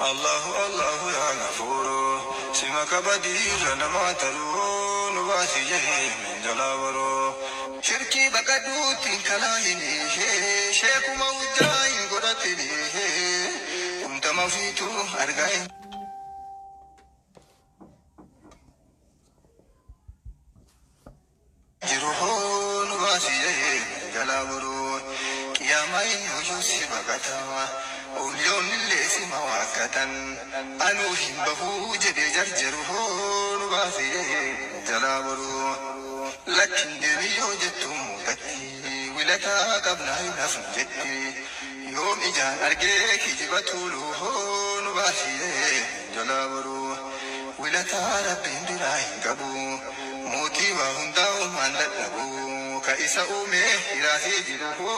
Allahu Allahu yaa gafuuru sima kabadiirra namaa taruu nu baasi jahee min jalaa baroo. Shirkii baqadhuutti hin kalaahini sheekuma hujjaa hin godhatini humtama ofiitu argaa hin jiru nu baasi jahee min jalaa baroo. Qiyaamaa eenyuyyuu si baqata awliyoonni illee si mawaakkatan anuu hin bahuu jedhee jarjaru nu baasi jahee min jalaa baroo. Lakkin deemi yoo jettu mul'atti wilataa qabnaa hin hafnu jetti yoom ijaan argee kijiba tuulu nu baasi jahee min jalaa baroo. Wilataa rabbiin biraa hin qabu mootii waa hundaa uumaan dadhabu ka isa uume hiraasee jiru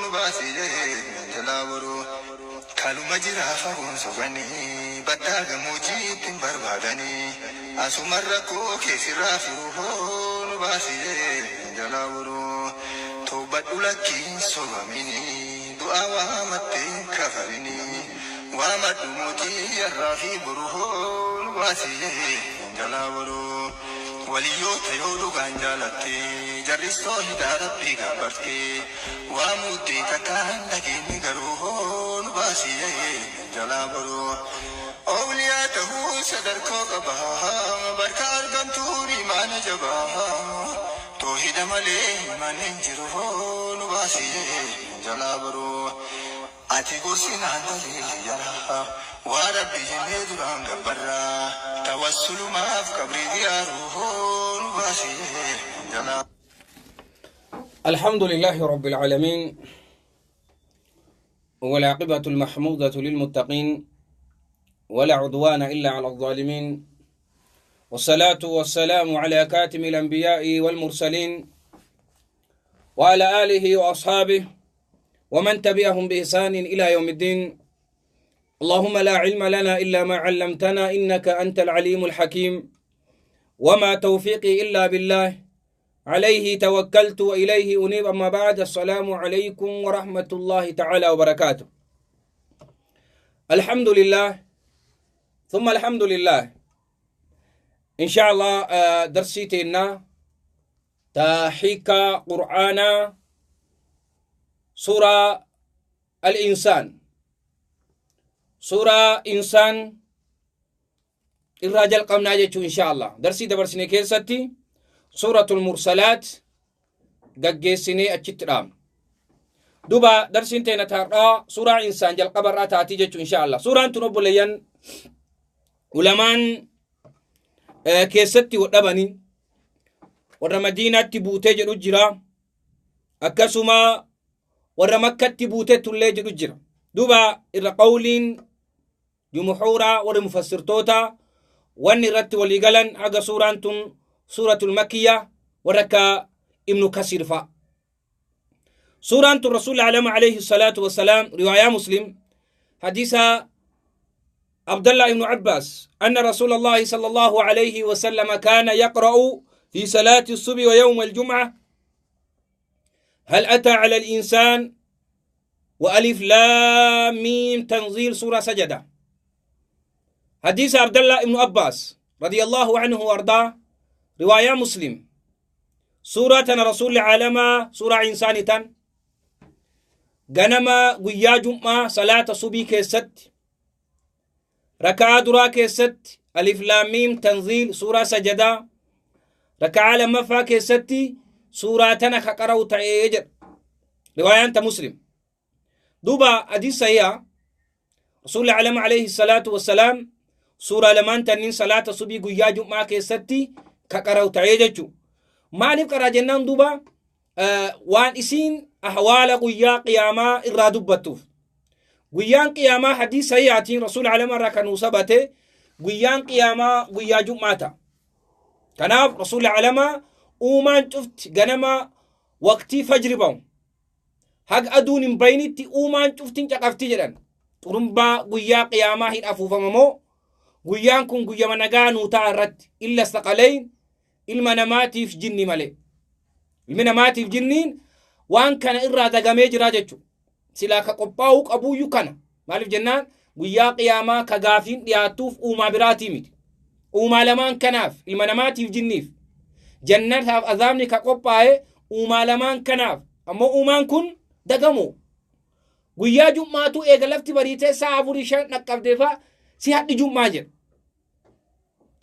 nu baasi jahee min jalaa baroo. Kaluma jiraa fagoon sobanii baddaa gammoojjiitti hin barbaadanii asuma rakkoo keessirraa firu nu baasi jahee min jalaa baroo. Toobadhu lakkiin sobamini du'aa waamattee hin kafarini waamadhu mootii har'aa fi boru nu baasi jahee min jalaa baroo. Waliyyoota yoo dhugaan jaalatte jarristoo hidhaa rabbii gabbarte waa muddee takkaan dhageenye garuu nu baasi jahee min jalaa baroo. Awliyaa ta'uu sadarkaa qaba barka argamtuun imaana jabaa toohida malee imaan hin jiru nu baasi jahee min jalaa baroo. Ati gorsinaan daliilli jara waa rabbi jennee duraan gabbarraa tawassulumaaf qabrii diyaaruu nu baasi jahee min jalaa. الحمد لله رب العالمين والعاقبة المحمودة للمتقين ولا عدوان إلا على الظالمين والصلاة والسلام على كاتم الأنبياء والمرسلين وعلى آله وأصحابه ومن تبعهم بإحسان إلى يوم الدين. اللهم لا علم لنا إلا ما علمتنا إنك أنت العليم الحكيم، وما توفيقي إلا بالله، عليه توكلت وإليه أنيب. أما بعد، السلام عليكم ورحمة الله تعالى وبركاته. الحمد لله ثم الحمد لله. إن شاء الله درسيتنا تحيك قرآن سورة الإنسان. سورة إنسان الرجل قمنا جيتشو إن شاء الله. درسي دبرسيني كيستي سورة المرسلات قجيسيني أتشترام. دوبا درسين تينا تارا سورة إنسان جل قبر تاتي جيتشو إن شاء الله. سورة أنتو نبوليان ولمان كيستي ودبني ورا مدينة تبوتي جدو جرا أكسما ورا مكة تبوتي تولي جدو جرا. دوبا إرى قولين جمحورا ورا مفسر توتا واني رت وليقلن حق سورة أنتم سورة المكية وركا ابن كثير فا. سورة أنتم الرسول عليه الصلاة والسلام رواية مسلم حديث عبد الله بن عباس أن رسول الله صلى الله عليه وسلم كان يقرأ في صلاة الصبح ويوم الجمعة هل أتى على الإنسان وألف لام ميم تنزيل سورة سجدة. حديث عبد الله بن عباس رضي الله عنه وأرضاه رواية مسلم. سورة رسول العالم سورة إنسانة غنما قيا جمعة صلاة الصبح كيست ركعة درا كيست ألف لام ميم تنزيل سورة سجدة ركعة لما فا كيست سورة تنخ قرأو تعيجر رواية أنت مسلم. دوبا حديث صحيح رسول العالم عليه الصلاة والسلام سورة لمن تنين صلاة الصبح قيا جمعة كيستي كقرأو تعيجر مالف قرأ جنان دوبا وان إسين أحوال قيا قياما إرادو بتوف guyyaan qiyaamaa hadiis sahiihaatiin rasuul alama irraa kan sabate guyyaan qiyaamaa guyyaa jum'aa ta'a. Kanaaf rasuul alama uumaan cufti ganama waqtii fajri ba'u haga aduun hin bayinitti uumaan cuftiin caqafti jedhan. Xurumbaa guyyaa qiyaamaa hin afuufamamoo guyyaan kun guyyama nagaa nuu ta'a irratti illa saqaleyn ilma namaatiif jinni malee. Ilmi namaatiif jinniin waan kana irraa dagamee jira jechuudha. Silaa ka qophaa'uu qabuyyuu kana. Maaliif jennaan Guyyaa qiyaamaa ka gaafiin dhiyaattuuf uumaa biraatii miti. Uumaa lamaan kanaaf, ilma namaatiif jinniif. Jannataaf azaabni ka qophaa'e uumaa lamaan kanaaf. Ammoo uumaan kun dagamoo. Guyyaa jum'aatu eega lafti bariitee sa'a afurii shan dhaqqabdee fa'a si hadhi jum'aa jedha.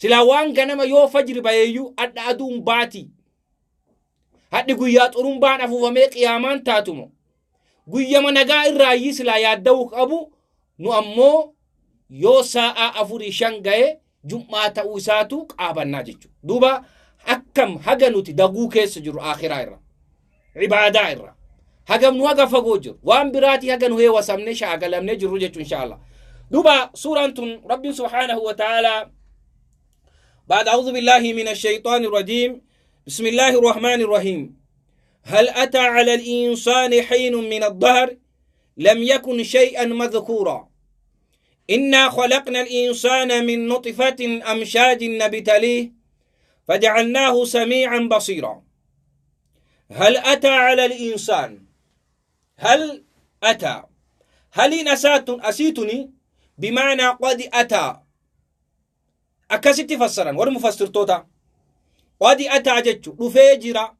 Silaa waan ganama yoo fajri bayeeyyuu hadha aduun baatii. Hadhi guyyaa xurumbaan afuufamee qiyaamaan taatumo. Guyyama nagaa irraayyii silaa yaadda'uu qabu nu ammoo yoo sa'aa afurii shan ga'e jum'aa ta'uu isaatu qaabannaa jechuudha. Duuba akkam haga nuti daguu keessa jirru akhiraa irra, ibaadaa irra, hagam nu haga fagoo jiru, waan biraatii haga nu heewasamne shaagalamne jirru jechuun insha Allah. Duuba suuraan tun Rabbiin subhaanahu wa ta'aalaa بعد أعوذ بالله من الشيطان الرجيم بسم الله الرحمن الرحيم هل أتى على الإنسان حين من الدهر لم يكن شيئا مذكورا إنا خلقنا الإنسان من نطفة أمشاج نبتليه فجعلناه سميعا بصيرا هل أتى على الإنسان هل أتى هل نسات أسيتني بمعنى قد أتى akkasitti fassaran warri mufassirtoota. Qadi ataa jechu dhufee jira.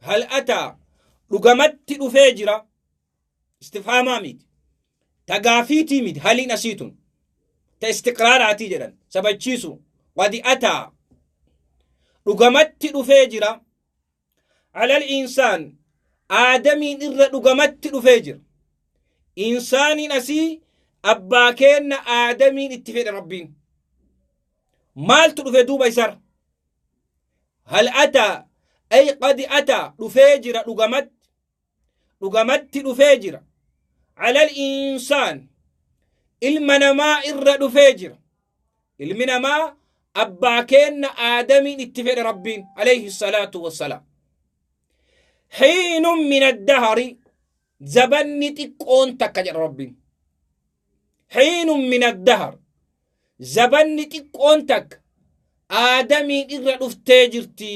Hal ataa dhugamatti dhufee jira. Istifhaamaa miti. Ta gaafiitii miti haliin asiitun. Ta istiqraaraatii jedhan sabachiisu. Qadi ataa dhugamatti dhufee jira. Alal insaan aadamiin irra dhugamatti dhufee jira. Insaaniin asii abbaa keenna aadamiin itti fedhe Rabbiin. Maaltu dhufe duuba isarra? Hal ataa ay qadi ataa dhufee jira dhugamatti. Dhugamatti dhufee jira. Alal insaan ilma namaa irra dhufee jira. Ilmi namaa abbaa keenna aadamiin itti fedhe Rabbiin alayhi salaatu wassalaam. Hiinun min addahari zabanni xiqqoon takka jedha Rabbiin. Hiinun min addahar zabanni xiqqoon takka aadamiin irra dhuftee jirti.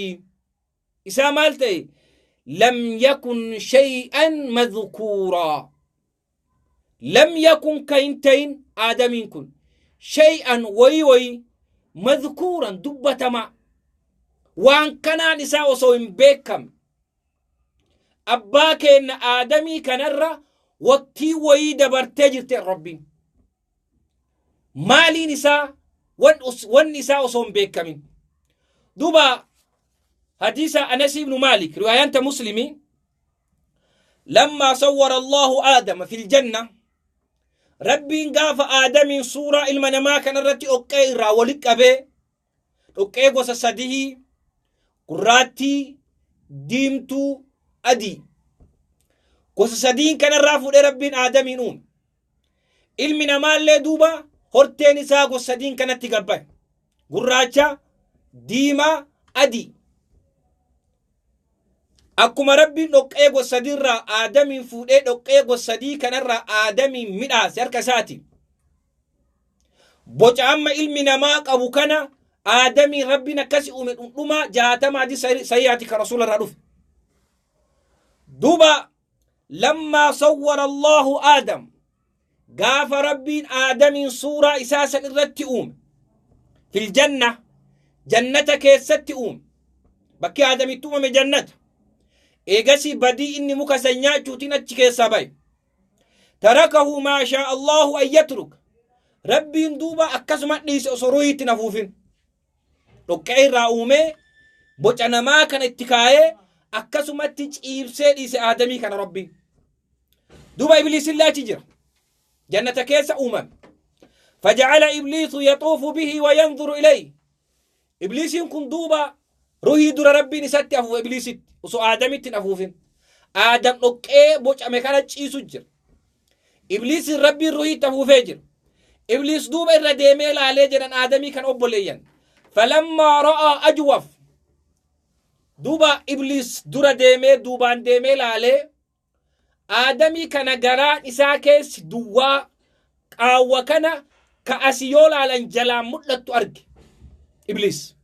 Isaa maal ta'e? Lam yakun shay'an madhkuuraa. Lam yakun ka hin ta'in aadamiin kun shay'an wayii wayii madhkuuran dubbatamaa waan kanaan isaa osoo hin beekamne abbaa keenna aadamii kanarra waqtii wayii dabartee jirte Rabbiin. Maaliin isaa wanni isaa osoo hin beekamin. Duuba hadiisa Anas ibnu Maalik riwaayaan ta Muslimii lammaa sawwara Allahu Aadama fil janna Rabbiin gaafa Aadamiin suuraa ilma namaa kanarratti dhoqqee irraa wali qabee dhoqqee gosa sadihii gurraattii diimtuu adii gosa sadiin kanarraa fuudhee Rabbiin Aadamiin uume. Ilmi namaallee duuba horteen isaa gosa sadiin kanatti gabbaye. Gurraacha, diimaa, adii. Akkuma Rabbiin dhoqqee gosa sadiirraa Aadamiin fuudhee dhoqqee gosa sadii kanarraa Aadamiin midhaase harka isaatiin. Boca amma ilmi namaa qabu kana Aadamiin Rabbiin akkasi uume dhundhuma 60 hadis sahihaati kan Rasuula irraa dhufe. Duuba lammaa sawwara Allahu Aadam gaafa Rabbiin Aadamiin suuraa isaa san irratti uume fil janna jannata keessatti uume bakki Aadamitti uumame jannata eegasii badii inni muka san nyaachuutiin achi keessaa bahe tarakahu maa shaa Allahu an yatruk Rabbiin duuba akkasuma dhiise osoo ruuhiitti hin afuufin dhoqqee irraa uumee boca namaa kana itti kaayee akkasumatti ciibsee dhiise Aadamii kana Rabbiin. Duuba Ibliisillee achi jira. Jannata keessa uumame. Faja'ala Ibliisu yaxuufu bihi wa yanzuru ilayhi. Ibliisiin kun duuba ruhii dura Rabbiin isatti afuufe Ibliisitti osoo Aadamitti hin afuufin. Aadam dhoqqee bocame kana ciisu jira. Ibliisiin Rabbiin ruhiitti afuufee jira. Ibliis duuba irra deemee laalee jedhan Aadamii kan obboleeyyan. Falammaa ra'aa ajwaf. Duuba Ibliis dura deemee duubaan deemee laalee Aadamii kana garaan isaa keessi duwwaa qaawwa kana ka asi yoo laalan jalaan mul'attu arge. Ibliis.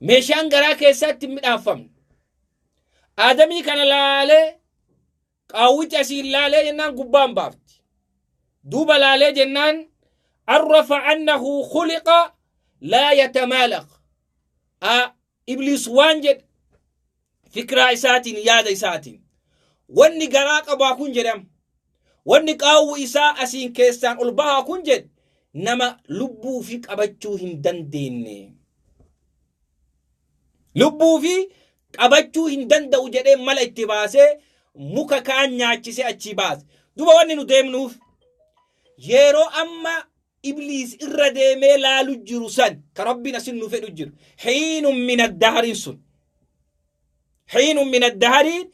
Meeshaan garaa keessaatti hin midhaaffamne. Aadamii kana laalee qaawwichi asiin laalee jennaan gubbaan baafti. Duuba laalee jennaan arrafa annahu khuliqa laa yatamaalaq. Ibliis waan jedhe fikiraa isaatiin, yaada isaatiin, wanni garaa qabaa kun jedhama, wanni qaawwi isaa asiin keessaan ol bahaa kun jedhe, nama lubbuu fi qabachuu hin dandeenye, lubbuu fi qabachuu hin danda'u jedhee mala itti baasee muka kaan nyaachisee achii baase. Duba wanni nu deemnuuf, yeroo amma Ibliis irra deemee laalu jiru san, ka Rabbiin asin nu fedhu jiru, hiinun min addahariin sun, hiinun min addahariin,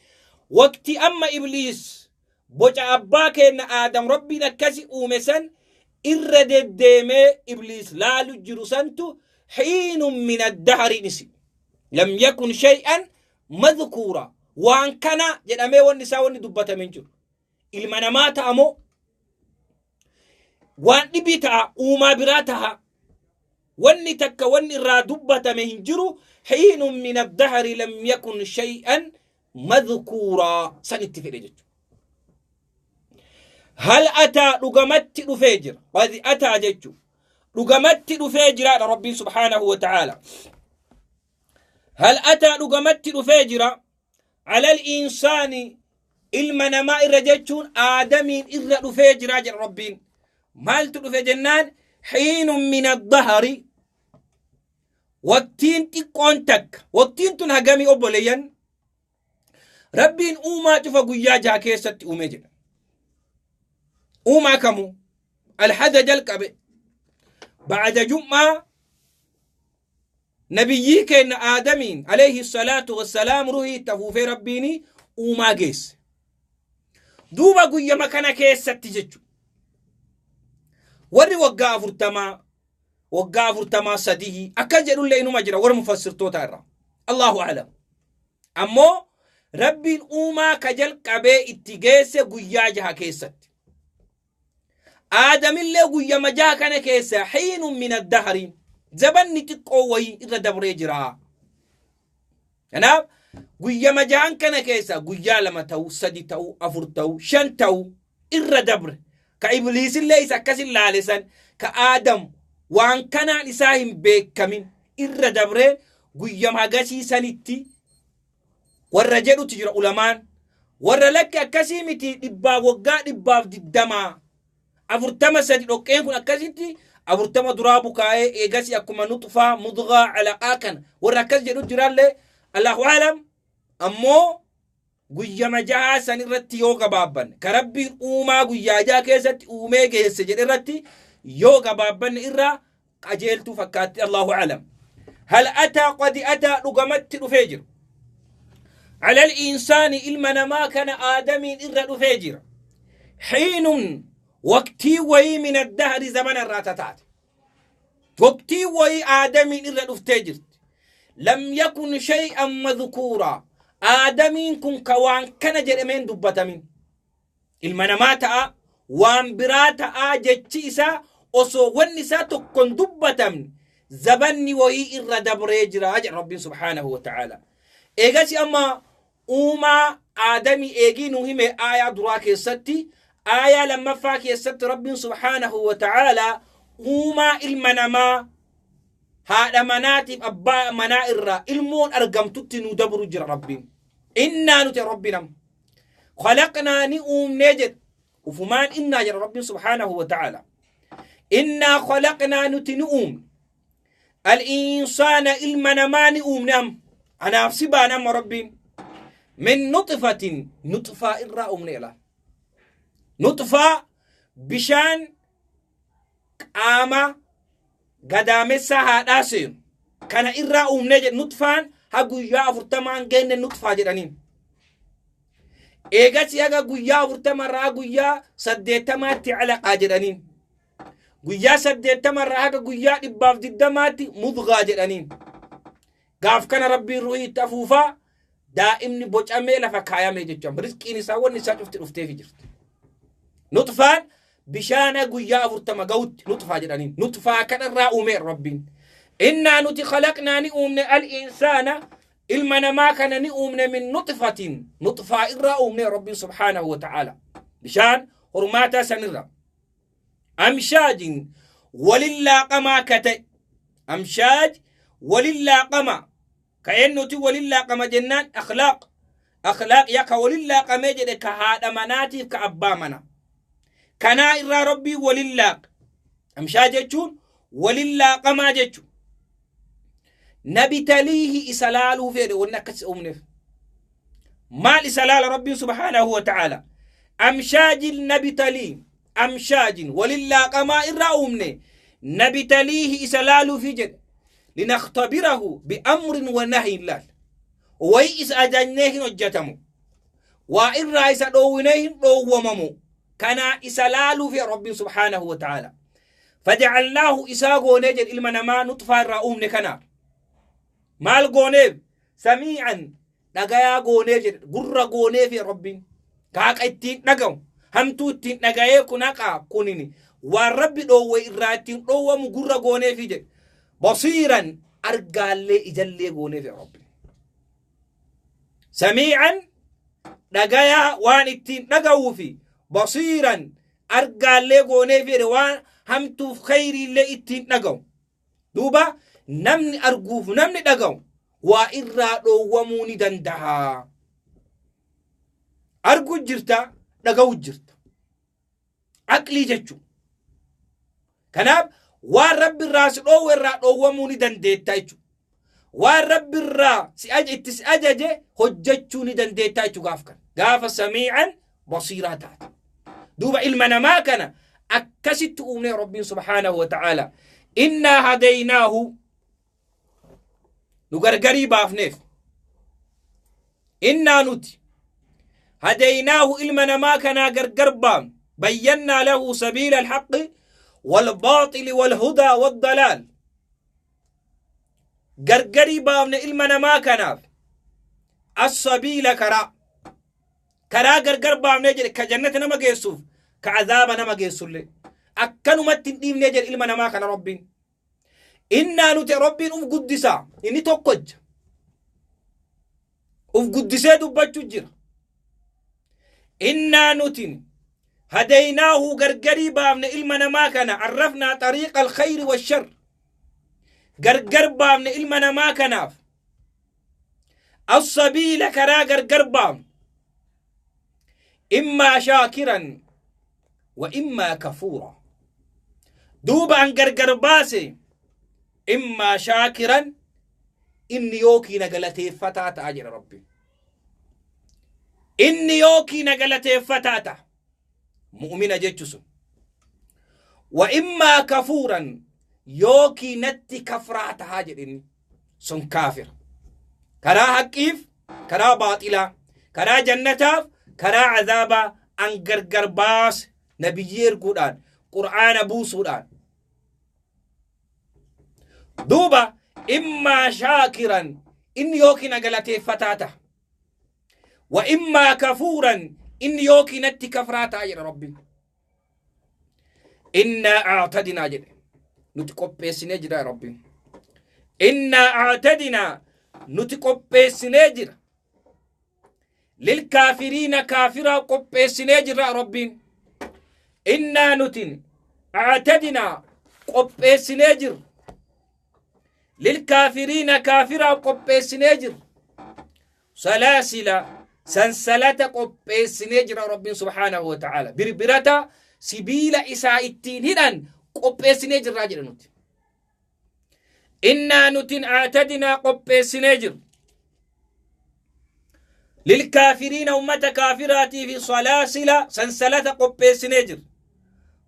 waqti amma Ibliis boca abbaa keenna Aadam Rabbiin akkasi uume san irra deddeemee Ibliis laalu jiru santu hiinun min addahariin isi lam yakun shay'an madhkuura. Waan kana jedhamee wanni isaa wanni dubbatame hin jiru. Ilma namaa ta'a moo waan dhibii ta'a, uumaa biraa ta'a, wanni takka wanni irraa dubbatame hin jiru. Hiinun min addahari lam yakun shay'an madhkuuraa san itti fedhe jechuudha. Hal ataa, dhugamatti dhufee jira. Qad ataa jechuudha. Dhugamatti dhufee jiraadha Rabbiin subhaanahu wa ta'aala. Hal ataa, dhugamatti dhufee jira. Alal insaani, ilma namaa irra jechuun Aadamiin irra dhufee jira jedha Rabbiin. Maaltu dhufe jennaan, hiinun min addahari, waqtiin xiqqoon takka. Waqtiin tun hagamii, obboleeyyan? Rabbiin uumaa cufa guyyaa 6 keessatti uume jedha. Uumaa kamuu alhada jalqabe ba'ada jum'aa nabiyyii keenna Aadamiin alayhi salaatu wassalaam ruhii itti afuufee Rabbiin uumaa geesse. Duuba guyyama kana keessatti jechu warri waggaa 40, waggaa 43 akkas jedhullee inuma jira warra mufassirtoota irraa. Allahu a'lam. Ammoo Rabbiin uumaa ka jalqabee itti geesse guyyaa 6 keessatti. Aadamillee guyyama 6 kana keessa hiinun min addahariin zabanni xiqqoo wayii irra dabree jira. Kanaaf guyyama jahan kana keessa guyyaa 2 ta'uu, 3 ta'uu, 4 ta'uu, 5 ta'uu irra dabre. Ka Ibliisillee isa akkasin laale san, ka Aadam waan kanaan isaa hin beekamin irra dabree guyyama hagasii sanitti warra jedhutu jira ulamaan. Warra lakki akkasii miti, dhibbaa waggaa 120, 43, dhoqqeen kun akkasitti 40 duraa bukaa'ee eegasi akkuma nuxfaa, mudgaa, calaqaa kana warra akkas jedhu jiraallee, Allahu alam. Ammoo guyyama jahaa san irratti yoo gabaabbanne, ka Rabbiin uumaa guyyaa 6 keessatti uumee geesse jedhe irratti yoo gabaabbanne irraa qajeeltuu fakkaatti. Allahu alam. Hal ataa, qad ataa, dhugamatti dhufee jira. Alal insaani, ilma namaa kana Aadamiin irra dhufee jira. Hiinun, waqtii wayii, min addahri, zamana irraa tataate, waqtii wayii Aadamiin irra dhuftee jirti. Lam yakun shay'an madhkuuraa, Aadamiin kun ka waan kana jedhameen dubbatamin, ilma namaa ta'a, waan biraa ta'aa, jechi isaa osoo wanni isaa tokko hin dubbatamne zabanni wayii irra dabree jira jedha Rabbiin subhaanahu wa ta'aala. Eegasi amma uumaa Aadamii eegii nu hime aayaa duraa keessatti, aayaa lammaffaa keessatti Rabbiin subhaanahu wa ta'aala uumaa ilma namaa haadha manaatiif abbaa manaa irraa ilmoon argamtutti nu dabru jira Rabbiin. Innaa, nuti Rabbi nama khalaqnaa, ni uumnee jedha ufumaan. Innaa jedha Rabbiin subhaanahu wa ta'aala. Innaa khalaqnaa, nuti ni uumne, al-insaana, ilma namaa ni uumne. Amma anaaf si baan amma Rabbiin min nuxfatin, nuxfaa irraa uumne. Ilaa nuxfaa, bishaan qaama gadaamessaa haadhaa seenu kana irraa uumnee jedhe. Nuxfaan ha guyyaa 40n geenne nuxfaa jedhaniin. Eegasi haga guyyaa 40 irraa guyyaa 80tti calaqaa jedhaniin. Guyyaa 80 irraa haga guyyaa 120tti mudgaa jedhaniin. Gaaf kana Rabbiin ruhii itti afuufaa daa'imni bocamee lafa kaayamee jechuudha. Rizqiin isaa, wanni isaa cufti dhufteefi jirti. Nuxfaan bishaana guyyaa 40 ga'utti nuxfaa jedhaniin. Nuxfaa kanarraa uumee Rabbiin. Innaa, nuti, khalaqnaa, ni uumne, al insaana, ilma namaa kana ni uumne, min nuxfatin, nuxfaa irraa uumne Rabbiin subhaanahu wa ta'aala. Bishaan hormaataa sanirra. Amshaajin walin laaqamaa ka ta'e, amshaaj walin laaqama ka eenyuti walin laaqama jennaan, akhlaaq akhlaaq ya ka walin laaqamee jedhe, ka haadha manaatiif ka abbaa mana kanaa irraa Rabbii walin laaq. Amshaaj jechuun walin laaqamaa jechu. Nabtaliihi, isa laaluu fedhe. Wanni akkas uumneef maal? Isa laala Rabbiin subhaanahu wa ta'aala. Amshaajin nabtalii, amshaajin walin laaqamaa irraa uumne, nabtaliihi, isa laaluufi jedhe. Linaktabirahu biamrin wa nahyin. Laal, wayi isa ajajnee hin hojjetamu, waa irraa isa dhoowwinee hin dhoowwamamu. Kanaa isa laaluufi Rabbiin subhaanahu wa ta'aala. Fajacalnaahu, isaa goonee jedhe. Ilma namaa nuxfaa irraa uumne kanaaf maal gooneef? Samii'an, dhagayaa goonee jedhe. Gurra gooneefi Rabbiin kaaqa ittiin dhagahu, hamtuu ittiin dhagayee kun haqaa, kunini waan Rabbi dhoowwe irraa ittiin dhoowwamu gurra gooneefi jedhe. Basiiran, argaallee ijallee gooneefi Rabbi. Samii'an, dhagayaa waan ittiin dhaga'uufi, basiiran, argaallee gooneefi jedhe, waan hamtuuf khayriillee ittiin dhaga'u. Duuba namni arguuf namni dhaga'u waa irraa dhoowwamuu ni danda'a. Arguu jirta, dhaga'u jirta, aqlii jechuu. Kanaaf waan Rabbi irraa si dhoowwe irraa dhoowwamuu ni dandeetta jechuudha. Waan Rabbi irraa si itti si ajaje hojjechuu ni dandeetta jechuu. Gaaf kana gaafa samii'an basiiraa taate. Duuba ilma namaa kana akkasitti uumne Rabbiin subhaanahu wa ta'aala. Innaa hadaynaahu, nu gargarii baafneef. Innaa nuti hadaynaahu, ilma namaa kanaa gargar baafne. Bayyannaa lahu sabiila alhaqqi والباطل والهدى والضلال. Gargarii baafne ilma namaa kanaaf assabiila, karaa. Karaa gargar baafnee jedhe, ka jannata nama geessuuf ka azaaba nama geessullee akkanumatti hin dhiifnee jedhe ilma namaa kana Rabbiin. Innaa nuti, Rabbiin uf guddisaa, inni tokkocha uf guddisee dubbachuu jira. Innaa nutin hadaynaahu, gargarii baafne ilma namaa kana. Arrafnaa xariiqa alkhayri washar, gargar baafne ilma namaa kanaaf assabiila, karaa gargar baafne. Immaa shaakiran wa immaa kafuura. Duuba an gargar baase, immaa shaakiran, inni yookii na galateeffataa ta'a jedha Rabbi. Inni yookii na galateeffataa ta'a, mu'mina jechu sun, wa immaa kafuuran, yookii natti kafraa tahaa jedhe. Inni sun kaafira. Karaa haqqiif karaa baaxilaa, karaa jannataaf karaa azaabaa an gargar baase nabiyyi erguudhaan, Qur'aana buusuudhaan. Duuba immaa shaakiran, inni yookiin na galateeffataa ta'a, wa immaa kafuuran, inni yookiin natti kafraa ta'a jedha Rabbiin. Innaa a'tadinaa jedhe, nuti qopheessinee jira Rabbiin. Innaa a'tadinaa, nuti qopheessinee jira. Lilkaafiriina, kaafiraa qopheessinee jira Rabbiin. Innaa nutin a'tadinaa, qopheessinee jira. Lilkaafiriina, kaafiraa qopheessinee jira. Salaasila, sansalata qopheessinee jira Rabbiin subhaanahu wa ta'ala. Birbirata sibiila isaa ittiin hidhan qopheessinee jirraa jedha nuti. Innaa nutin a'tadinaa, qopheessinee jiru. Lilkaafiriina, ummata kaafiraatii fi salaasila, sansalata qopheessinee jiru.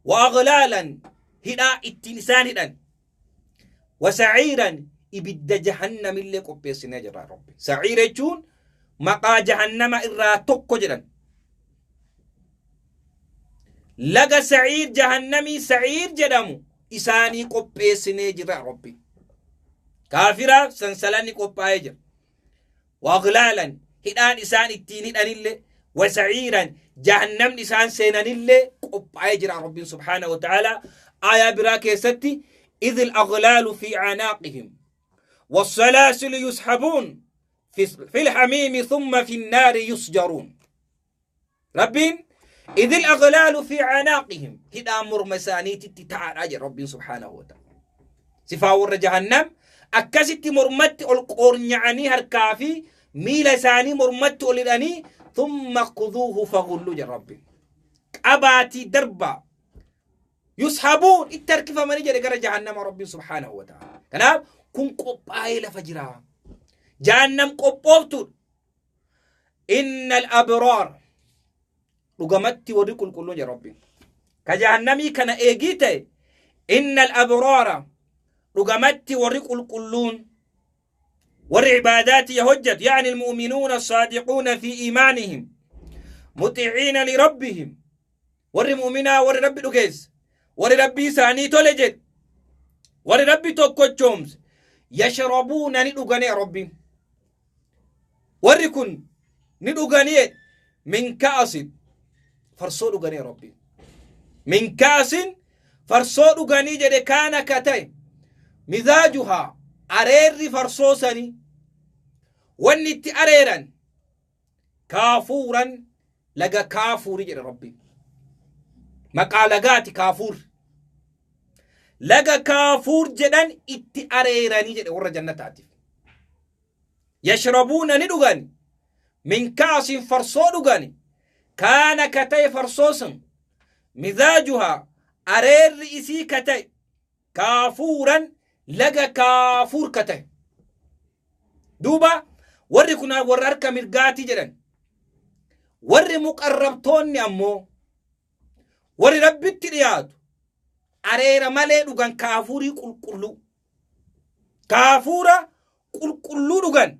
Wa aghlaalan, hidhaa ittiin isaan hidhan. Wa sa'iiran, ibidda jahannamillee qopheessinee jira Rabbi. Sa'iir jechuun maqaa jahannama irraa tokko jedhan. Laga sa'iir, jahannamii sa'iir jedhamu isaanii qopheessinee jira Rabbi. Kaafiraaf sansalanni qophaa'ee jira. Wa aghlaalan, hidhaan isaan ittiin hidhanillee, wa sa'iiran, jahannamni isaan seenanillee qophaa'ee jira Rabbiin subhaanahu wa ta'ala. Aayaa biraa keessatti idh al-aghlaalu fi a'naaqihim والسلاسل يسحبون في الحميم ثم في النار يسجرون. ربين Idil aghlaalu fi anaaqihim, hidhaan morma isaaniititti ta'aadha jedha Rabbiin subhaanahu wa ta'ala. Sifaa warra jahannam akkasitti mormatti ol qoornya'anii, harkaa fi miila isaanii mormatti ol hidhanii, thumma kuduuhu faghullu jedha Rabbiin. Qabaatii darbaa, yushabuun, itti harkifamanii jedhe gara jahannama Rabbiin subhaanahu wa ta'ala. Kanaaf kun qophaa'ee lafa jira. Jahannam qophooftuudha. Innal abraar, dhugamatti warri qulqulluun jedha Rabbiin. Ka jahannamii kana eegii ta'e, innal abraara, dhugamatti warri qulqulluun, warri ibaadaati hojjetu, yaani almu'minuuna saadiquuna fi iimaanihim muxiiciina lirabbihim, warri mu'minaa, warri Rabbi dhugeesse, warri Rabbii isaanii tole jedhe, warri Rabbi tokkochoomse, yashrabuuna, ni dhuganii Rabbiin, warri kun ni dhuganii, min ka'asin, farsoo dhuganii Rabbiin, min ka'asin, farsoo dhuganii jedhe, kaana, ka ta'e, mizaajuhaa, areerri farsoo sanii, wanni itti areeran, kaafuuran, laga Kaafuuri jedhe Rabbiin. Maqaa lagaati Kaafuur. Laga Kaafuur jedhan itti areeranii jedhe warra jannataatiif. Yashrabuuna, ni dhugani. Min kaasin, farsoo dhugani. Kaana, ka ta'e, farsoo sun mizaajuhaa, areerri isii ka ta'e, kaafuuran, laga Kaafuur ka ta'e. Duuba warri kun warra harka mirgaatii jedhan. Warri muqarrabtoonni ammoo, warri Rabbitti dhiyaatu, areera malee dhugan, kaafuurii qulqulluu. Kaafuura qulqulluu dhugan,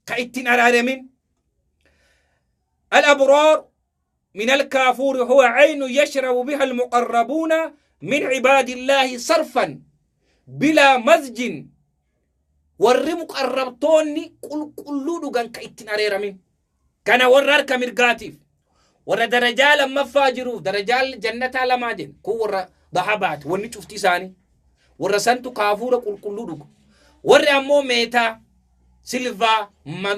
ka ittiin araaramin. الأبرار من الكافور هو عين يشرب بها المقربون من عباد الله صرفا بلا مزج. Warri muqarrabtoonni qulqulluu dhugan, ka ittiin areeramin. Kana warra harka mirgaatiif. Warra darajaa lammaffaa jiruuf, darajaa jannataa lamaa jenna. Kun warra dahabaati, wanni cufti isaanii. Warra santu kaafuura qulqulluu dhugu. Warri ammoo meetaa, silvaa,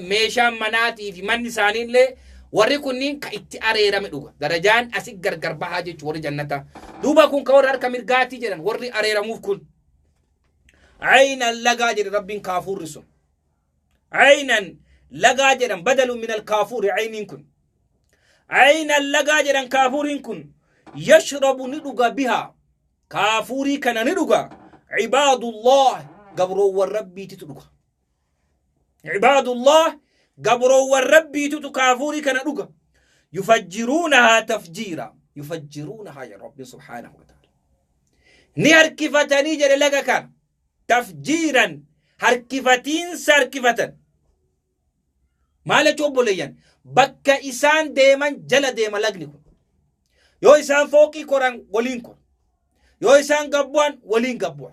meeshaan manaatii fi manni isaaniillee, warri kunniin ka itti areerame dhuga. Darajaan asi gargar bahaa jechuun warri jannataa. Duuba kun ka warra harka mirgaatii jedhan, warri areeramuuf kun. Aynan, lagaa jedhe Rabbiin kaafuurri sun. Aynan, lagaa jedhan, badalu min alkaafuuri ayniin kun. Aynan, lagaa jedhan kaafuuriin kun, yashrabu, ni dhuga, bihaa, kaafuurii kana ni dhuga, cibaadullah, gabroowwan Rabbiititu dhuga. Cibaadullah, gabroowwan Rabbiitutu kaafuurii kana dhuga. Yufajjiruunahaa tafjiira. Yufajjiruunahaa ya Rabbi subhaanahu wa ta'ala. Ni harkifatanii jedhe laga kana. Tafjiiran, harkifatiinsa harkifatan. Maal jechuun obboleeyyan? Bakka isaan deeman jala deema lagni kun. Yoo isaan fooqii koran waliin kora. Yoo isaan gabbu'an waliin gabbu'a.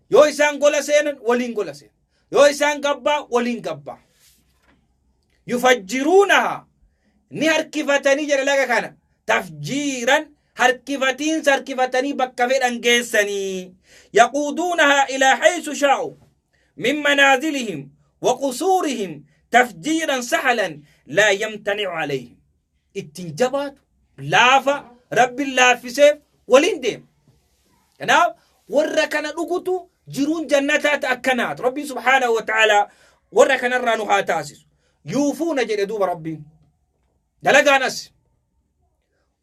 Yoo isaan gola seenan waliin gola seena. Yoo isaan gabbaa waliin gabbaa. Yufajjiruunahaa, ni harkifatanii jedhe laga kana. Tafjiiran, harkifatiinsa harkifatanii bakka fedhan geessanii. Yaquuduunahaa ilaa haysu shaa'u min manaazilihim wa qusuurihim tafjiiran sahalan laa yamtani'u alayhim. Ittiin jabaatu, laafa Rabbiin laaffiseef waliin deema. Kanaaf warra kana dhugutu jiruun jannataa akkanaatu. Rabbiin subhaanahu wa ta'ala warra kanarraa nu haa taasisu. Yuufuuna jedhe duuba Rabbiin. Dalagaan as.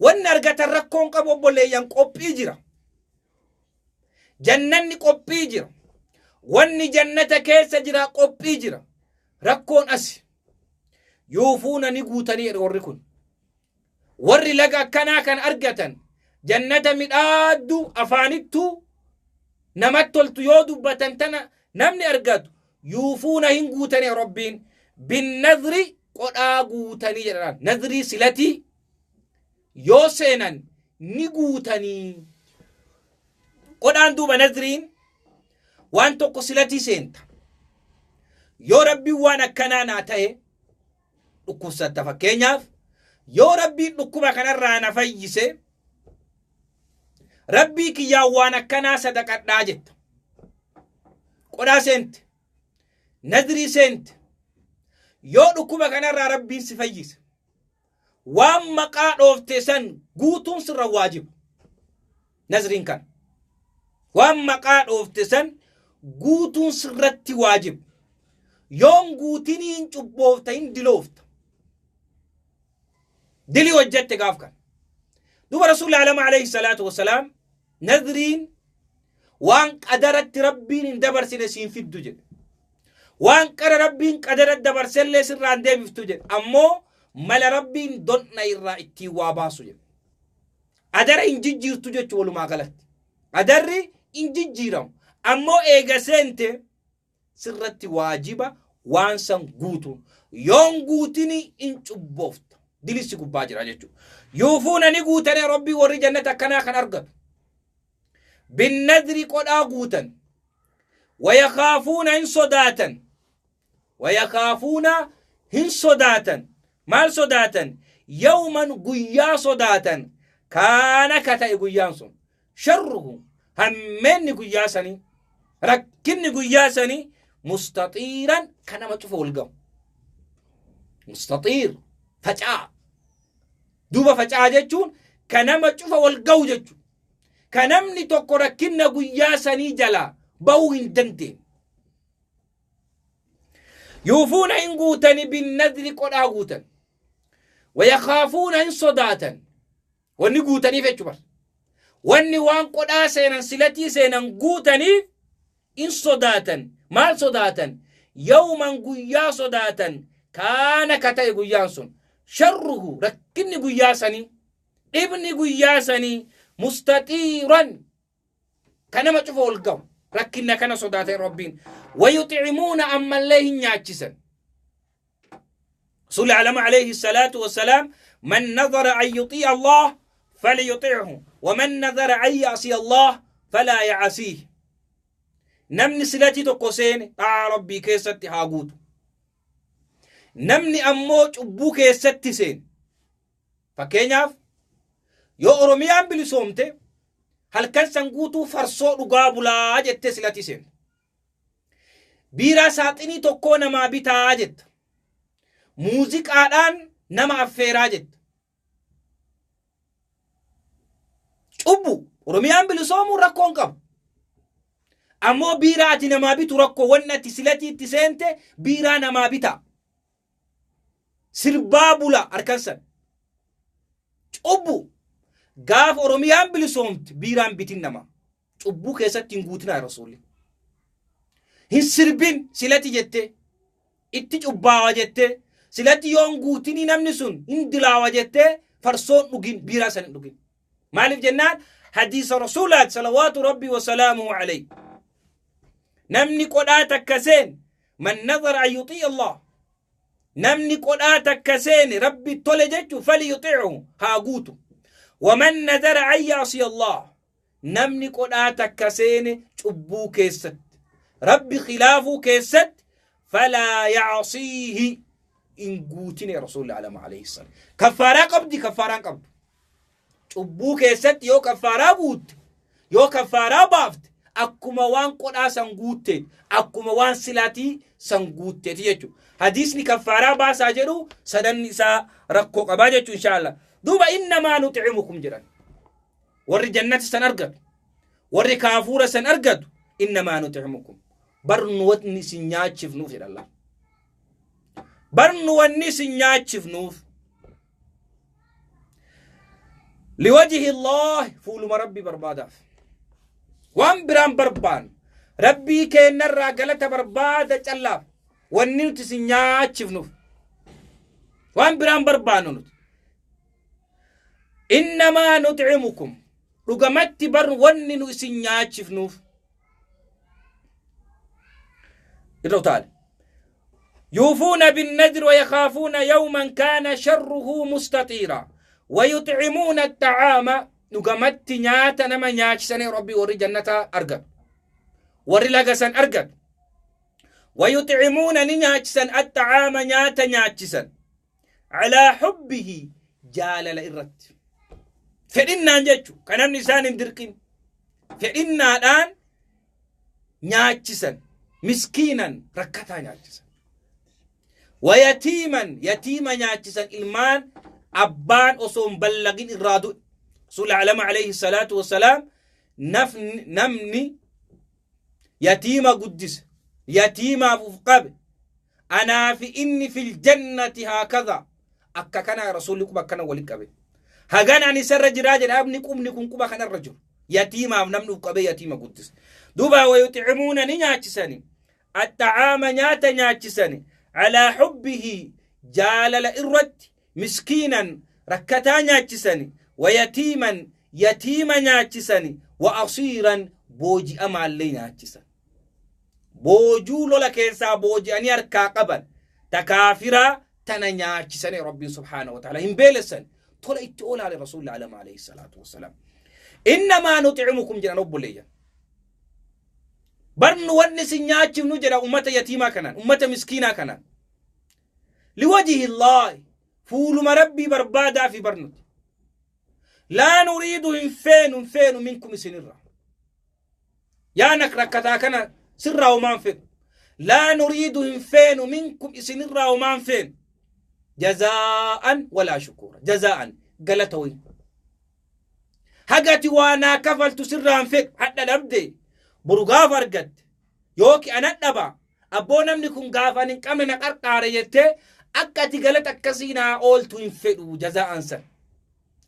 Wanni argatan rakkoon qabu obboleeyyan, qophii jira. Jannanni qophii jira. Wanni jannata keessa jira qophii jira. Rakkoon as. Yuufuuna, ni guutanii jedhe warri kun. Warri laga akkanaa kan argatan, jannata midhaaddu afaanittuu namatti toltu yoo dubbatan tana namni argatu, yuufuuna, hin guutanii Rabbiin, binnadri, qodhaa guutanii jedhan. Nadrii, silatii yoo seenan ni guutanii. Qodhaan duuba nadriin waan tokko silatii seenta. Yoo Rabbiin waan akkanaa naa ta'e, dhukkubsatta fakkeenyaaf, yoo Rabbiin dhukkuba kanarraa na fayyise, Rabbii kiyyaan waan akkanaa sadaqadhaa jetta. Qodhaa seente. Nadrii seente. Yoo dhukkuba kanarraa Rabbiin si fayyise, Waan maqaa dhoofte san guutuun sirra waajiba. Nazriin kan waan maqaa dhoofte san guutuun sirratti waajiba. Yoon guutiniin cubboofta, hin diloofta, dilii hojjette gaaf kan. Duuba Rasuulli alama alayhi salaatu wasalaam nazriin waan qadaratti Rabbiin hin dabarsine siin fiddu jedhe. Waan qara Rabbiin qadara dabarsellee sirraan deebiftu jedhe. Ammoo mala Rabbiin donna irraa ittiin waa baasu jedhe. Adara hin jijjiirtu jechu. Walumaa galatti adarri hin jijjiiramu, ammoo eega seente sirratti waajiba waan san guutuun. Yoon guutini in cubboofta, dilissi gubbaa jira jechuudha. Yuufuuna ni guutane Rabbii warri jannata akkanaa kan argatu. Binnadri qodhaa guutan. Wayakaafuuna hin sodaatan. Wayakaafuuna hin sodaatan. Maal sodaatan? Yawman guyyaa sodaatan. Kaana ka ta'e guyyaan sun. Sharruhu hammeenni guyyaa sanii, rakkinni guyyaa sanii, mustaxiiran kan nama cufa wal gahu. Mustaxiir facaa. Duuba facaa jechuun kan nama cufa wal gahu jechuudha. Kan namni tokko rakkinna guyyaa sanii jalaa bahuu hin dandeenye. Yuufuuna hin guutani, binnadri qodhaa guutan. Wayakaafuuna hin sodaatan. Wanni guutaniif jechuudha. Wanni waan qodhaa seenan, silatii seenan guutaniif in sodaatan. Maal sodaatan? Yawman guyyaa sodaatan. Kaana ka ta'e guyyaan sun. Sharruhu rakkinni guyyaa sanii. Dhibni guyyaa sanii mustaxiiran ka nama cufa ol gahu. Rakkinna kana sodaatan Rabbiin. Wayuxcimuuna ammallee hin nyaachisan. رسول العالم عليه الصلاة والسلام: من نذر أن يطيع الله فليطيعه، ومن نذر أن يعصي الله فلا يعصيه. Namni silatii tokko seene xaa Rabbii keessatti haa guutu. Namni ammoo cubbuu keessatti seene, fakkeenyaaf yoo Oromiyaan bilisoomte halkan san guutuu farsoo dhugaa bulaa jettee silatii seente. Biiraa saaxinii tokkoo namaa bitaa jetta. Muuziqaadhaan nama affeeraa jetta. Cubbu Oromiyaan bilisoomuun rakkoo hin qabu. Ammoo biiraa ati namaa bitu rakkoo. Wanni ati silatii itti seente biiraa namaa bitaa. Sirbaa bula harkan san. Cubbu gaafa Oromiyaan bilisoomte biiraan bitin namaa. Cubbuu keessatti hin guutinaa Rasuulli. Hin sirbin silati jettee, itti cubbaawa jettee, silati yoon guutinii namni sun hin dilaawa jettee farsoon dhugin, biiraa san hin dhugin. Maaliif jennaan hadiisa Rasuulaati salawaatu Rabbii wasalaamuhu alayhi. Namni qodhaa takka seen, man nazara an yuxii Allah, namni qodhaa takka seene Rabbi tole jechu, fali yuxiicu haa guutu. Waman nazara an yaasiya Allah, namni qodhaa takka seene cubbuu keessatti, Rabbi khilaafuu keessatti, falaa yacsiihi hin guutine. Rasuulli alama alayhi salam kaffaaraa qabdi, kaffaaraan qabdu. Cubbuu keessatti yoo kaffaaraa guutte, yoo kaffaaraa baafte, akkuma waan qodhaa san guutteeti, akkuma waan silaatii san guutteeti jechuudha. Hadiisni kaffaaraa baasaa jedhu sadanni isaa rakkoo qabaa jechuu insha Allah. Duuba innamaa nuximukum jedhan warri jannata san argatu, warri kaafuura san argatu, innamaa nuximukum bar nu wanni isin nyaachifnuuf jedha Allah. Bar nu wanni isin nyaachifnuuf liwajhi Allah, fuuluma Rabbii barbaadaaf. Waan biraan barbaannu Rabbii keennarraa galata barbaada callaaf wanni nuti isin nyaachifnuuf. Waan biraan barbaannu nuti. Innamaa nuximukum dhugamatti bar wanni nu isin nyaachifnuuf irra utaale. يوفون بالنذر ويخافون يوما كان شره مستطيرا ويطعمون الطعام dhugamatti nyaata nama nyaachisanii Rabbii warri jannata argatu, warri lagasan argatu. ويطعمون ni nyaachisan, الطعام nyaata nyaachisan, على حبه jaalala irratti, fedhinnaan jechu, kan namni isaan hin dirqin, fedhinnaadhaan nyaachisan. Miskiinan rakkataa nyaachisan, wayatiiman yatiima nyaachisan, ilmaan Abbaan osoo hin ballagin irraa du'e. Rasuulli alama alayhi salaatu wassalaam namni yatiima guddise, yatiimaaf uf qabe, anaa fi inni fil jannati haakadha, akka kana Rasuulli quba akkana walitti qabe. Hagan ani isarra jiraa jedha, abni qubni kun quba kanarra jiru. Yatiimaaf namni uf qabee yatiima guddise. Duuba wayuxcimuuna, ni nyaachisani. Axxacaama, nyaata nyaachisani. Calaa xubbihi, jaalala irratti, miskiinan, rakkataa nyaachisani, wayatiiman, yatiima nyaachisani, wa asiiran, booji'amaallee nyaachisan. Boojuu lola keessaa booji'anii harkaa qaban ta kaafiraa tana nyaachisanii Rabbiin subhaanahu wa ta'ala hin beelessan, tola itti oolaale Rasuulli alama alayhi salaatu wassalaam. Innamaa nuximukum jedhan, obboleeyyan. Barnu wanni isin nyaachifnu jedha ummata yatiimaa kanaan, ummata miskiinaa kanaan. Liwajhi Illaahi, fuuluma Rabbii barbaadaa fi barnuti. Laa nuriidu, hin feenu, hin feenu, minkum, isinirraa. Yaa nak rakkataa kana sirraa homaan fedhu. Laa nuriidu, hin feenu, minkum, isinirraa homaan feenu. Jazaa'an walaa shukuura. Jazaa'an, galata wayi. Hagati waa naa kafaltu sirraa hin fedhu. Hadha dhabde boru gaafa argatte yooki ana dhaba, abboo namni kun gaafa ani hin qabne na qarqaare jettee akka ati galata akkasii naa ooltu hin fedhu jazaa'an san.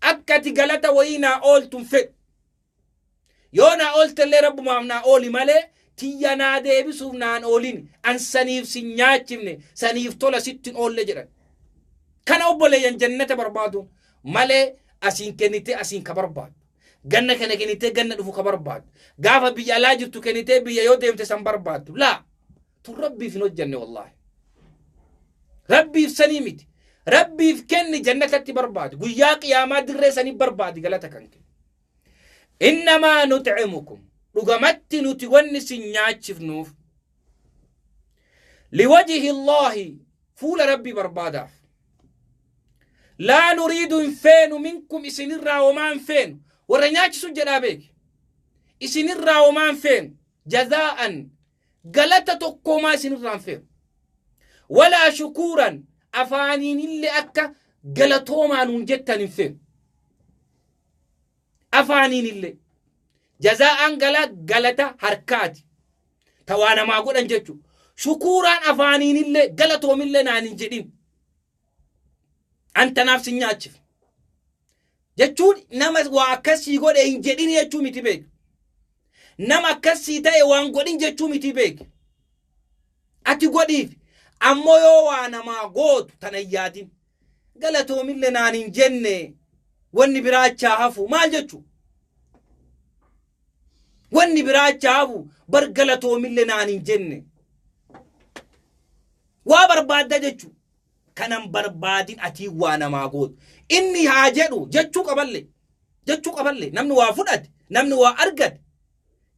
Akka ati galata wayii naa ooltu hin fedhu. Yoo naa ooltellee rabbumaaf naa ooli malee tiyya naa deebisuuf naan oolin, an saniif sin nyaachifne, saniif tola sitti hin oolle jedhan. Kana obboleeyyan, jannata barbaaduun malee asiin kennitee asiin ka barbaadu. Ganna kana kennitee ganna dhufu ka barbaadu. Gaafa biyya alaa jirtu kennitee biyya yoo deemte san barbaaddu. Laa, tun rabbiif hin hojjanne wallaahi. Rabbiif sanii miti. Rabbiif kenni, jannatatti barbaadi. Guyyaa qiyaamaa dirree sanii barbaadi galata kan kenne. Innamaa nuxcimukum, dhugamatti nuti wanni sin nyaachifnuuf, liwajhi Allaahi, fuula Rabbii barbaadaaf. Laa nuriidu, hin feenu, minkum, isinirraa homaa hin feenu. Warra nyaachisu jedhaa beeki. Isinirraa homaa hin feenu. Jazaa'an, galata tokkoomaa isinirraa hin feenu. Walaa shukuuran, afaaniinillee akka galatoomaa nuun jettan hin feenu. Afaaniinillee. Jazaa'aan galata harkaati. Ta waa namaa godhan jechuudha. Shukuuraan afaaniinillee galatoomillee naan hin jedhin. An tanaaf sin nyaachif. Jechuun nama waa akkasii godhe hin jedhin jechuu miti beeku. Nama akkasii ta'e waan godhin jechuu miti beeku. Ati godhiif ammoo yoo waa namaa gootu tana hin yaadin. Galatoomillee naan hin jenne, wanni biraa achaa hafu maal jechuu? Wanni biraa achaa hafu bar galatoomillee naan hin jenne. Waa barbaadda jechuu. Kanan barbaadin atii waa namaa gootu. Inni haa jedhu jechuu qaballe. Jechuu qaballe, namni waa fudhate, namni waa argate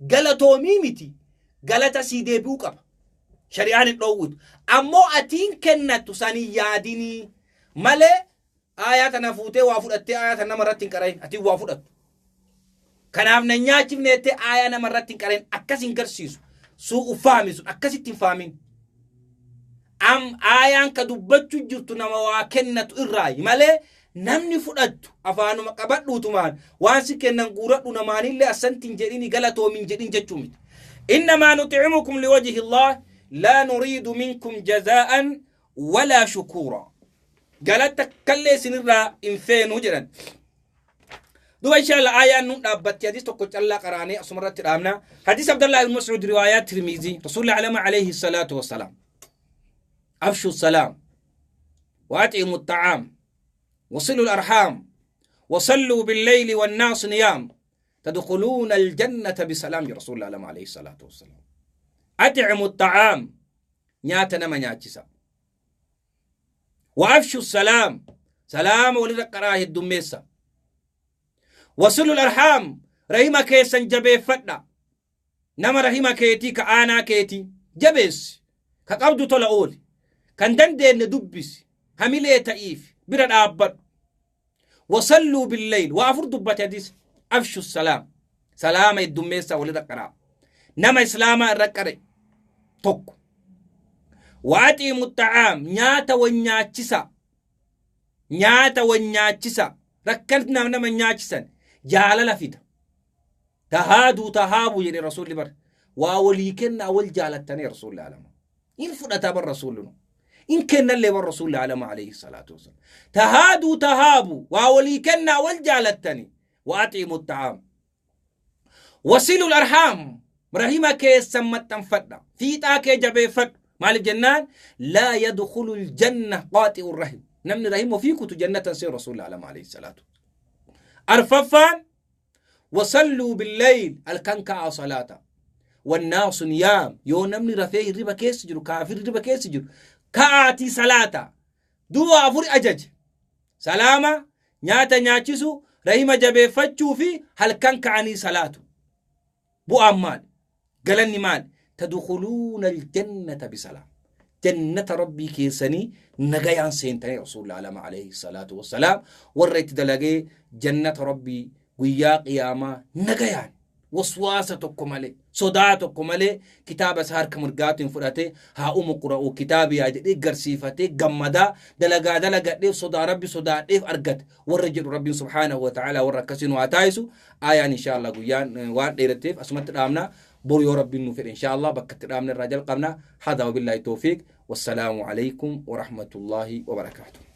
galatoomii miti, galata sii deebi'uu qaba. Shari'aan hin dhoowwitu. Ammoo atiin kennattu san hin yaadinii malee aayaa tana fuutee waa fudhattee aayaa tana nama irratti hin qara'in, atiin waa fudhattu. Kanaaf na nyaachifne jettee aayaa nama irratti hin qara'in, akkas hin garsiisu. Suu'u faami sun akkasitti hin faamin. Am aayaan ka dubbachuu jirtu nama waa kennatu irraayi malee namni fudhattu afaanuma qabadhuutumaan waan si kennan guuradhu namaanillee assanti hin jedhini, galatoomi hin jedhin jechuu miti. Innamaa nuximukum liwajhi Allah, laa nuriidu minkum jazaa'an walaa shukuura. Galata kallee isinirraa hin feenu jedhan. Duba inshallah ayaan nun dhaabbatti, hadis tokko callaa qaraanee asuma irratti dhaabna. Hadis Abdallah ibn Mas'ud, riwaayaa Tirmiizii, Rasuulli alama alayhi salaatu wassalaam. Afshu salaam wa at'imu الطعام وصلوا الأرحام وصلوا بالليل والناس نيام تدخلون الجنة بسلام. يا رسول الله عليه الصلاة والسلام، أطعموا الطعام، nyaata nama nyaachisa، وأفشوا السلام، سلام walirra qaraa heddummeessa، وصلوا الأرحام، rahima keessan jabeeffadha. Nama rahima keetii ka aanaa keetii jabeessi, ka qabdu tola ooli, kan dandeenye dubbisi, hamilee ta'iif bira dhaabbadhu. وصلوا بالليل، waa afur dubbate hadis. أفشوا السلام، salaama heddummeessaa walirra qaraa, nama islaamaa irra qare tokko. وأطعموا الطعام، nyaata wan nyaachisa. Nyaata wal nyaachisa. Rakkatnaaf nama nyaachisan. Jaalala fida. Tahaaduu tahaabuu jedhe rasuulli bar. Waa walii kennaa wal jaalattanii rasuulli alama. In fudhataa bar rasuulli nu. In kennallee bar rasuulli alama alayhi salaatu wasalaam. Tahaaduu tahaabuu waa walii kennaa wal jaalattanii. Wa axiimu ta'aam. Wasilul arhaam rahima keessan maxxanfadha. Fiixaa kee jabeeffadhu. Maaliif jennaan laa yadkhulul janna qaaxi'ur rahim. Namni rahima ofii kutu jannatan seenu rasuulli alama alayhi salaatu. Arfaffaan wasalluu billayl halkan ka'aa salaata. Wannaasu niyaam yoo namni rafee hirriba keessa jiru kaafirri hirriba keessa jiru ka'aatii salaata. Du'a afur ajaje. Salaama, nyaata nyaachisu, rahima jabeeffachuu fi halkan ka'anii salaatu. Bu'aan maali? Galanni maali? Tadkhuluuna aljannata bisalaam. Jannata Rabbii keessanii nagayaan seentanii Rasuulli alama alayhi salaatu wassalaam warra itti dalagee jannata Rabbii guyyaa qiyaamaa nagayaan waswaasa tokko malee sodaa tokko malee kitaaba isaa harka mirgaatiin fudhatee haa umu qura'u kitaabiyaa jedhee garsiifatee gammadaa dalagaa dalagadheef sodaa rabbi sodaadheef argate warra jedhu rabbiin subhaanahu wa ta'ala warra akkasii nu haa taasisu. Aayaan insha Allah guyyaan waan dheeratteef asumatti dhaabna. Boru yoo rabbiin nu fedhe insha Allah bakka itti dhaabne irraa jalqabna. Hadaa wabillaahi tawfiiq, wassalaamu alaikum warahmatullaahi wabarakaatuh.